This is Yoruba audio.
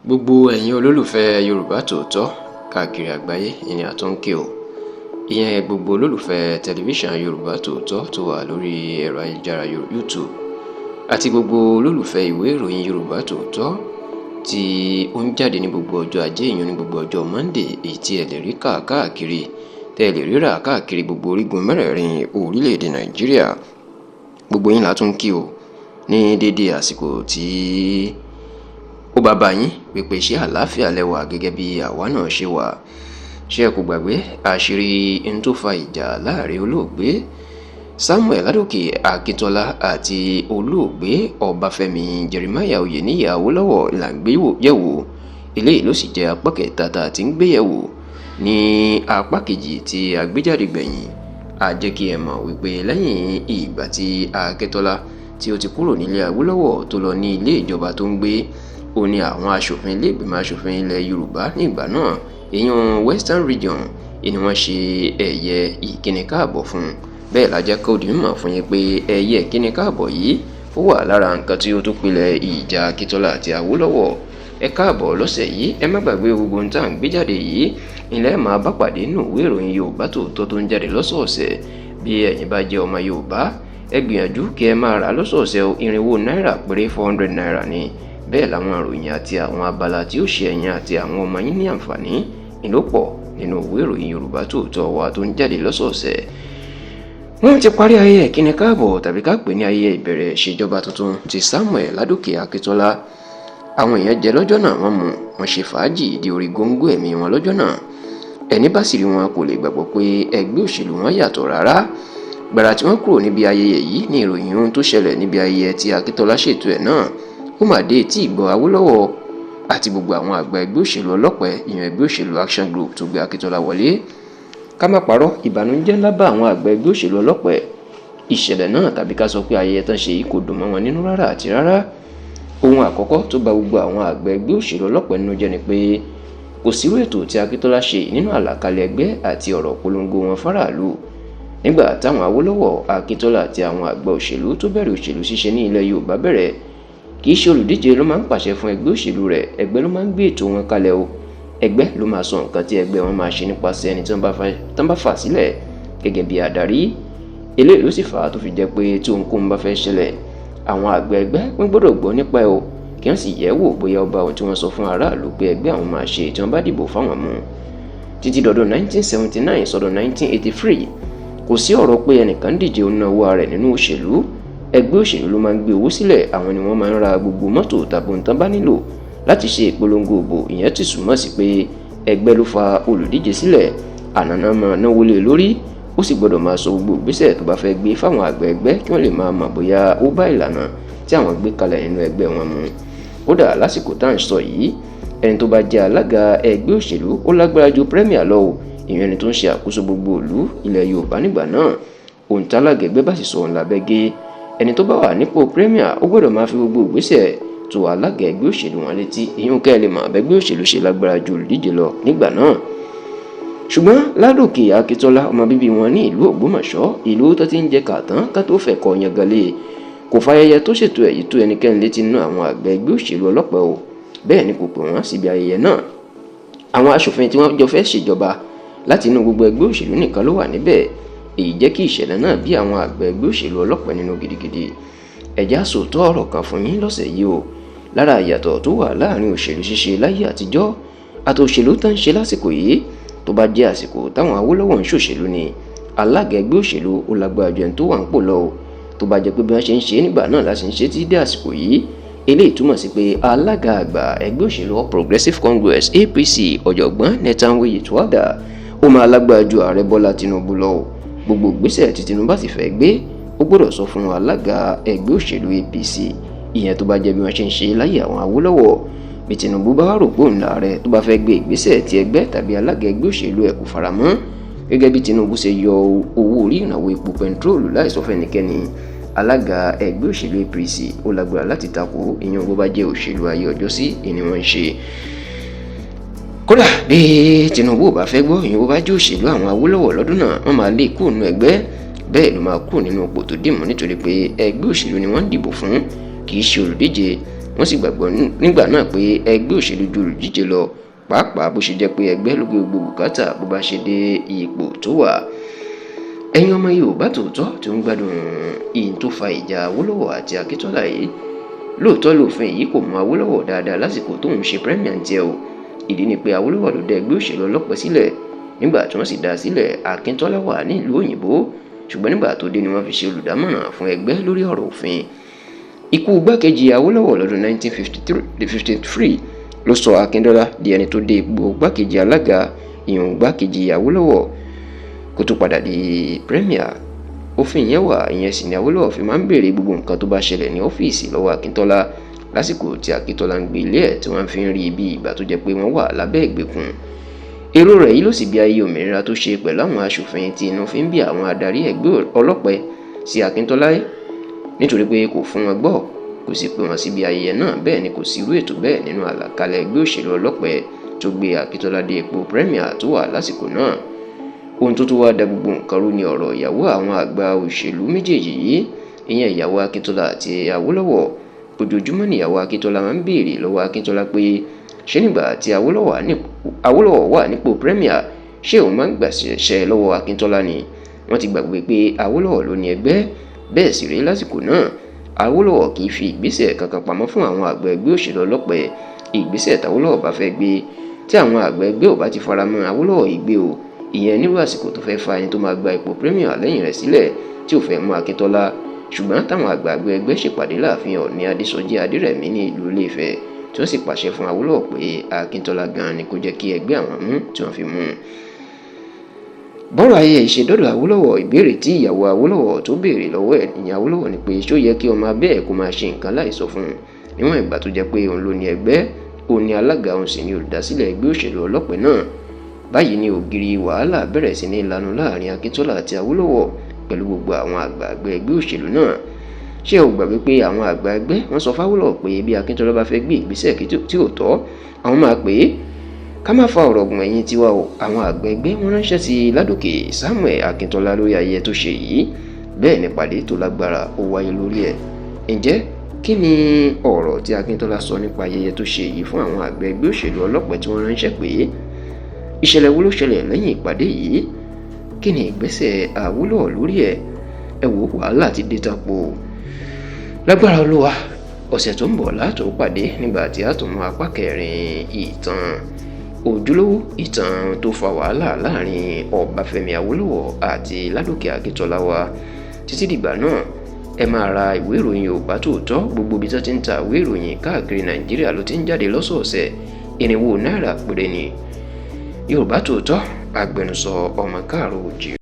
Gbogbo ẹ̀yin olólùfẹ́ Yorùbá Tòótọ́ káàkiri àgbáyé ìní àtúnkè o. Ìyẹn gbogbo olólùfẹ́ tẹlifíṣàn Yorùbá Tòótọ́ tó wà lórí ẹ̀rọ ayélujára YouTube àti gbogbo olólùfẹ́ ìwé ìròyìn Yorùbá Tòótọ́ tí ó ń jáde ní gbogbo ọjọ́ Ajé, ìyẹn ní gbogbo ọjọ́ Monday, èyí tí ẹ lè rí káàkiri, tẹ́ ẹ lè rírà káàkiri gbogbo orígun mẹ́rẹ̀ẹ̀rin orílẹ̀-èdè Nàìjíríà. Gbogbo yín la tún kí o ní dédé àsìkò tí ó bá bá yín, wípé ṣé àlàáfíà lẹ wà gẹ́gẹ́ bí àwa náà ṣe wà. Ṣé ẹ kò gbàgbé àṣírí n tó fa ìjà láàrin olóògbé Samuel Ládòkè Akíntọ́lá àti olóògbé Ọbáfẹ́mi Jeremiah Oyèníyì Awólọ́wọ̀ là ń gbé yẹ̀wò? Eléyìí ló sì jẹ́ apá kẹta tá a ti ń gbé yẹ̀wò. Ní apá kejì tí a gbé jáde gbẹ̀yìn, a jẹ́ kí ẹ mọ̀ wípé lẹ́yìn ìgbà tí Akíntọ́lá tí ó ti kúrò nílé Awólọ́wọ̀ tó lọ ní ilé ìjọba tó ń gbé, ó ní àwọn aṣòfin ilé ìgbìmọ̀ aṣòfin ilẹ̀ Yorùbá ní ìgbà náà, èèyàn Western Region, ni wọ́n ṣe ẹ̀yẹ ìkíni káàbọ̀ fún un. Bẹ́ẹ̀ la jẹ́ kó di mímọ̀ fún yín pé ẹ̀yẹ ìkíni káàbọ̀ yìí ó wà lára nǹkan tí ó tún pilẹ̀ ìjà Akíntọ́lá àti Awólọ́wọ̀. Ẹ káàbọ̀ lọ́sẹ̀ yìí. Ẹ má gbàgbé, gbogbo ohun tá à ń gbé jáde yìí ilẹ̀ máa bá pàdé nínú ìwé ìròyìn Yorùbá Tòótọ́ tó ń jáde lọ́sọ̀ọ̀sẹ̀. Bí ẹ̀yin bá jẹ́ ọmọ Yorùbá, ẹ gbìyànjú kí ẹ máa rà lọ́sọ̀ọ̀sẹ̀. 400 náírà péré, ₦400 ni. Bẹ́ẹ̀ làwọn ìròyìn àti àwọn abala tí ó ṣe ẹ̀yin àti àwọn ọmọ yín ní àǹfààní ìlópọ̀ nínú ìwé ìròyìn Yorùbá Tòótọ́ wa tó ń jáde lọ́sọ̀ọ̀sẹ̀. Wọ́n ti parí ayẹyẹ ìkíni káàbọ̀, tàbí ká pè ní ayẹyẹ ìbẹ̀rẹ̀ ìṣèjọba tuntun ti Samuel Ládòkè Akíntọ́lá. Àwọn èèyàn jẹ lọ́jọ́ náà, wọ́n mu, wọ́n ṣe fàájì di orí góńgó ẹ̀mí wọn lọ́jọ́ náà. Ẹni bá sì rí wọn kò lè gbàgbọ́ pé ẹgbẹ́ òṣèlú wọn yàtọ̀ rárá. Gbàrà tí wọ́n kúrò níbi ayẹyẹ yìí ní ìròyìn ohun tó ṣẹlẹ̀ níbi ayẹyẹ tí Akíntọ́lá ṣètò ẹ̀ náà ó mà dé etí ìgbọ́ Awólọ́wọ̀ àti gbogbo àwọn àgbà ẹgbẹ́ òṣèlú ọlọ́pẹ́, ìyẹn ẹgbẹ́ òṣèlú Action Group tó gbé Akíntọ́lá wọlé. Ká má parọ́, ìbànújẹ́ ńlá bá àwọn àgbà ẹgbẹ́ òṣèlú ọlọ́pẹ́. Ìṣẹ̀lẹ̀ náà, tàbí ká sọ pé ayẹyẹ tán ṣe yìí, kò dùn mọ́ wọn nínú rárá àti rárá. Ohun àkọ́kọ́ tó bà gbogbo àwọn àgbà ẹgbẹ́ òṣèlú ọlọ́pẹ́ nínú jẹ́ ni pé kò sírú ètò tí Akíntọ́lá ṣe nínú àlàkalẹ̀ ẹgbẹ́ àti ọ̀rọ̀ polongo wọn fáráàlú. Nígbà táwọn Awólọ́wọ̀, Akíntọ́lá àti àwọn àgbà òṣèlú tó bẹ̀rẹ̀ òṣèlú ṣíṣe ní ilẹ̀ Yorùbá bẹ̀rẹ̀, kì í ṣe olùdíje ló máa ń pàṣẹ fún ẹgbẹ́ òṣèlú rẹ̀. Ẹgbẹ́ ló máa ń gbé ètò wọn kalẹ̀ o. Ẹgbẹ́ ló máa sọ nǹkan tí ẹgbẹ́ wọn máa ṣe nípasẹ̀ ẹni tí wọ́n bá fà sílẹ̀ gẹ́gẹ́ bí adarí. Eléyìí ló sì fà á tó fi jẹ́ pé tí ohunkóhun bá fẹ́ ṣẹlẹ̀, àwọn àgbà ẹgbẹ́ wọ́n gbọ́dọ̀ gbọ́ nípa ẹ̀ o, kí wọ́n sì yẹ̀ wò bóyá ó bá ohun tí wọ́n sọ fún aráàlú pé ẹgbẹ́ àwọn máa ṣe tí wọ́n bá dìbò fáwọn mu. Títí dọdún 1979 sọdún 1983, kò sí ọ̀rọ̀ pé ẹnìkan díje ó náwó ara rẹ̀ nínú òṣèlú. Ẹgbẹ́ òṣèlú ló máa ń gbé owó sílẹ̀. Àwọn ni wọ́n máa ń ra gbogbo mọ́tò tàbí ohun tán bá nílò láti ṣe ìpolongo ìbò. Ìyẹn ti súnmọ́ sí pé ẹgbẹ́ ló fa olùdíje sílẹ̀, ànàná máa náwó lé lórí, ó sì gbọ́dọ̀ máa sọ gbogbo ìgbésẹ̀ tó bá fẹ́ gbé fáwọn àgbà ẹgbẹ́ kí wọ́n lè máa mọ̀ bóyá ó bá ìlànà tí àwọn gbé kalẹ̀ nínú ẹgbẹ́ wọn mu. Kódà lásìkò tá à ń sọ yìí, ẹni tó bá jẹ́ alága ẹgbẹ́ òṣèlú ó lágbára ju premier lọ o, ìyẹn ẹni tó ń ṣe àkóso gbogbo ìlú ilẹ̀ Yorùbá nígbà náà. Ohun tálága ẹgbẹ́ bá sì sọ òun lábẹ́ gé. Ẹni tó bá wà nípò premier, ó gbọ́dọ̀ máa fi gbogbo ìgbésẹ̀ tó alága ẹgbẹ́ òṣèlú wọn létí. Ìyún kẹ́ ẹ lè mọ̀ àbẹ́gbẹ́ òṣèlú ṣe lágbára ju olùdíje lọ nígbà náà. Ṣùgbọ́n Ládòkè Akíntọ́lá, ọmọ bíbí wọn ní ìlú Ògbómọ̀ṣọ́, ìlú tó ti ń jẹ kàtán ká tó fẹ́ kọ́ yangalé, kò fàyẹyẹ tó ṣètò èyí tó ẹnikẹ́ni létí nínú àwọn àgbà ẹgbẹ́ òṣèlú ọlọ́pẹ́ o. Bẹ́ẹ̀ ni kò pè wọ́n síbi ayẹyẹ náà. Àwọn aṣòfin tí wọ́n jọ fẹ́ ṣèjọba láti inú gbogbo ẹgbẹ́ òṣèlú nìkan ló wà níbẹ̀. Èyí jẹ́ kí ìṣẹ̀lẹ̀ náà bí àwọn àgbà ẹgbẹ́ òṣèlú ọlọ́pẹ́ nínú gidigidi. Ẹ̀já sòótọ́ ọ̀rọ̀ kan fún yín lọ́sẹ̀ yìí o. Lára ìyàtọ̀ tó wà láàrin òṣèlú ṣíṣe láyé àtijọ́ àti òṣèlú tó ń ṣe lásìkò yìí, tó bá jẹ́ àsìkò táwọn Awólọ́wọ̀ ń ṣòṣèlú ni, alága ẹgbẹ́ òṣèlú ó lágbára ju ẹni tó wà ń pò lọ o. Tó bá jẹ́ pé bí wọ́n ṣe ń ṣe nígbà náà láti ń ṣe títí dé àsìkò yìí, eléyìí túmọ̀ sí pé alága àgbà ẹgbẹ́ òṣèlú All Progressives Congress, APC, ọ̀jọ̀gbọ́n Nentawe Yilwatda, ó máa lágbára ju ààrẹ Bọ́lá Tinubu lọ o. Gbogbo ìgbésẹ̀ tí Tinubu bá sì fẹ́ gbé, ó gbọ́dọ̀ sọ fún alága ẹgbẹ́ òṣèlú APC. Ìyẹn tó bá jẹ́ bí wọ́n ṣe ń ṣe láyé àwọn Awólọ́wọ̀. Bí Tinubu bá rò pé òun làárẹ̀, tó bá fẹ́ gbé ìgbésẹ̀ tí ẹgbẹ́ tàbí alága ẹgbẹ́ òṣèlú ẹ̀ kò faramọ́, gẹ́gẹ́ bí Tinubu ṣe yọ owó orí ìrànwọ́ epo pẹntiróòlù láì sọ fẹ́nikẹ́ni, alága ẹgbẹ́ òṣèlú APC ó lágbára láti takò. Ìyẹn bó bá jẹ́ òṣèlú ayé ọjọ́ sí ìní wọ́n ń ṣe. Kódà bí Tinubu ò bá fẹ́ gbọ́, ìyẹn bó bá jẹ́ òṣèlú àwọn Awólọ́wọ̀ lọ́dún náà, wọ́n máa lé kúrò nínú ẹgbẹ́. Bẹ́ẹ̀ ló máa kúrò nínú ipò tó dìmú, nítorí pé ẹgbẹ́ òṣèlú ni wọ́n ń dìbò fún, kì í ṣe olùdíje. Wọ́n sì gbàgbọ́ nígbà náà pé ẹgbẹ́ òṣèlú ju olùdíje lọ, pàápàá bó ṣe jẹ́ pé ẹgbẹ́ ló gbé gbogbo bùkátà bó bá ṣe dé ipò tó wà. Ẹ̀yin ọmọ Yorùbá Tòótọ́ tó ń gbádùn ìyìn tó fa ìjà Awólọ́wọ̀ àti Akíntọ́lá yìí, lóòótọ́ lòfin yìí kò mú Awólọ́wọ̀ dáadáa lásìkò tóun ṣe premier tiẹ̀ o. Ìdí ni pé Awólọ́wọ̀ ló dá ẹgbẹ́ òṣèlú ọlọ́pẹ sílẹ̀. Nígbà tí wọ́n sì dá a sílẹ̀, Akíntọ́lá wà ní ìlú òyìnbó, ṣùgbọ́n nígbà tó dé ni wọ́n fi ṣe olùdámọ̀ràn fún ẹgbẹ́ lórí ọ̀rọ̀ òfin. Ikú igbákejì Awólọ́wọ̀ lọ́dún 1953 ló sọ Akíntọ́lá di ẹni tó dé ipò igbákejì alága, ìyọ̀n igbákejì Awólọ́wọ̀, kó tó padà di premier. Òfin yẹn wà, ìyẹn sì ni Awólọ́wọ̀ fi máa ń béèrè gbogbo nǹkan tó bá ṣẹlẹ̀ ní ọ́fíìsì lọ́wọ́ Akíntọ́lá lásìkò tí Akíntọ́lá ń gbé ilé ẹ̀, tí wọ́n fi ń rí bí ìgbà tó jẹ́ pé wọ́n wà lábẹ́ ìgbèkùn. Èrò rẹ̀ yìí ló sì bí ayé òmìnira tó ṣe pẹ̀lú àwọn aṣòfin, tí inú fi ń bí àwọn adarí ẹgbẹ́ ọlọ́pẹ sí Akíntọ́lá, nítorí pé kò fún wọn gbọ́, kò sì pè wọ́n síbi ayẹyẹ náà. Bẹ́ẹ̀ ni kò sí irú ètò bẹ́ẹ̀ nínú àlàkalẹ̀ ẹgbẹ́ òṣèlú ọlọ́pẹ tó gbé Akíntọ́lá dé ipò premier tó wà lásìkò náà. Ohun tó tún wá da gbogbo nǹkan rú ni ọ̀rọ̀ ìyàwó àwọn àgbà òṣèlú méjèèjì yìí, ìyẹn ìyàwó Akíntọ́lá àti Awólọ́wọ̀. Ojoojúmọ́ ni ìyàwó Akíntọ́lá máa ń béèrè lọ́wọ́ Akíntọ́lá pé ṣé nígbà tí Awólọ́wọ̀ wà nípò premier, ṣé òun máa ń gbàṣẹ lọ́wọ́ Akíntọ́lá ni? Wọ́n ti gbàgbé pé Awólọ́wọ̀ ló ní ẹgbẹ́. Bẹ́ẹ̀ sì rèé, lásìkò náà Awólọ́wọ̀ kì í fi ìgbésẹ̀ kankan pamọ́ fún àwọn àgbà ẹgbẹ́ òṣèlú ọlọ́pẹ. Ìgbésẹ̀ tàwólọ́wọ̀ bá fẹ́ gbé, tí àwọn àgbà ẹgbẹ́ ò bá ti faramọ́, Awólọ́wọ̀ ìgbé o. Ìyẹn nírú àsìkò tó fẹ́ fa ẹni tó máa gba ipò premier lẹ́yìn rẹ̀ sílẹ̀, tí ò fẹ́ mú Akíntọ́lá, ṣùgbọ́n táwọn àgbààgbà ẹgbẹ́ ṣèpàdé láàfin Ọọ̀ni Adésọjí Adérẹ̀mí ní ìlú Ilé-Ifẹ̀, tí wọ́n sì pàṣẹ fún Awólọ́wọ̀ pé Akíntọ́lá gan ni kó jẹ́ kí ẹgbẹ́ àwọn mú, tí wọ́n fi mú un. Bọ́rọ̀ ayé ìṣe dọ́dọ̀ Awólọ́wọ̀, ìbéèrè tí ìyàwó Awólọ́wọ̀ tó béèrè lọ́wọ́ ẹ̀ ìyẹn Awólọ́wọ̀ ni pé ṣó yẹ kí ọmọ abẹ́ ẹ̀ kó máa ṣe nǹkan láì sọ fún un, níwọ̀n ìgbà tó jẹ́ pé òun ló ní ẹgbẹ́, òun ní alága, òun sì ní olùdásílẹ̀ ẹgbẹ́ òṣèlú ọlọ́pẹ náà. Báyìí ni ògiri wàhálà bẹ̀rẹ̀ sí ní lanu láàrin Akíntọ́lá àti Awólọ́wọ̀ pẹ̀lú gbogbo àwọn àgbààgbà ẹgbẹ́ òṣèlú náà. Ṣé o gbàgbé pé àwọn àgbà ẹgbẹ́ wọ́n sọ fáwọ́lọ́wọ̀ pé bí Akíntọ́lá bá fẹ́ gbé ìgbésẹ̀ tí ò tọ́, àwọn máa pè é? Ká má fa ọ̀rọ̀ gùn, ẹ̀yìn tiwa o, àwọn àgbà ẹgbẹ́ wọ́n ránṣẹ́ sí Ládòkè Samuel Akíntọ́lá lórí ayẹyẹ tó ṣe yìí. Bẹ́ẹ̀ ni pàdé tó lágbára ó wáyé lórí ẹ̀. Ǹjẹ́ kí ni ọ̀rọ̀ tí Akíntọ́lá sọ nípa ayẹyẹ tó ṣe yìí fún àwọn àgbà ẹgbẹ́ òṣèlú ọlọ́pẹ tí wọ́n ránṣẹ́ pé? Ìṣẹ̀lẹ̀ wo ló ṣẹlẹ̀ lẹ́yìn ìpàdé yìí? Kí ni ìgbésẹ̀ Awólọ́wọ̀ lórí ẹ̀? Ẹ wò, wàhálà ti dé tán po. Lágbára Olúwa, ọ̀sẹ̀ tó ń bọ̀ látò pàdé, nígbà tí a tún mú apá kẹrin ìtàn ojúlówó, ìtàn tó fa wàhálà láàrin Ọbáfẹ́mi Awólọ́wọ̀ àti Ládòkè Akíntọ́lá wa. Títí dìgbà náà, ẹ máa ra ìwé ìròyìn Yorùbá Tòótọ́. Gbogbo ibi tó ti ń ta ìwé ìròyìn káàkiri Nàìjíríà ló ti ń jáde lọ́sọ̀ọ̀sẹ̀. 400 náírà péré ni. Yorùbá Tòótọ́, agbẹnusọ ọmọ káàárọ̀ oòjíire.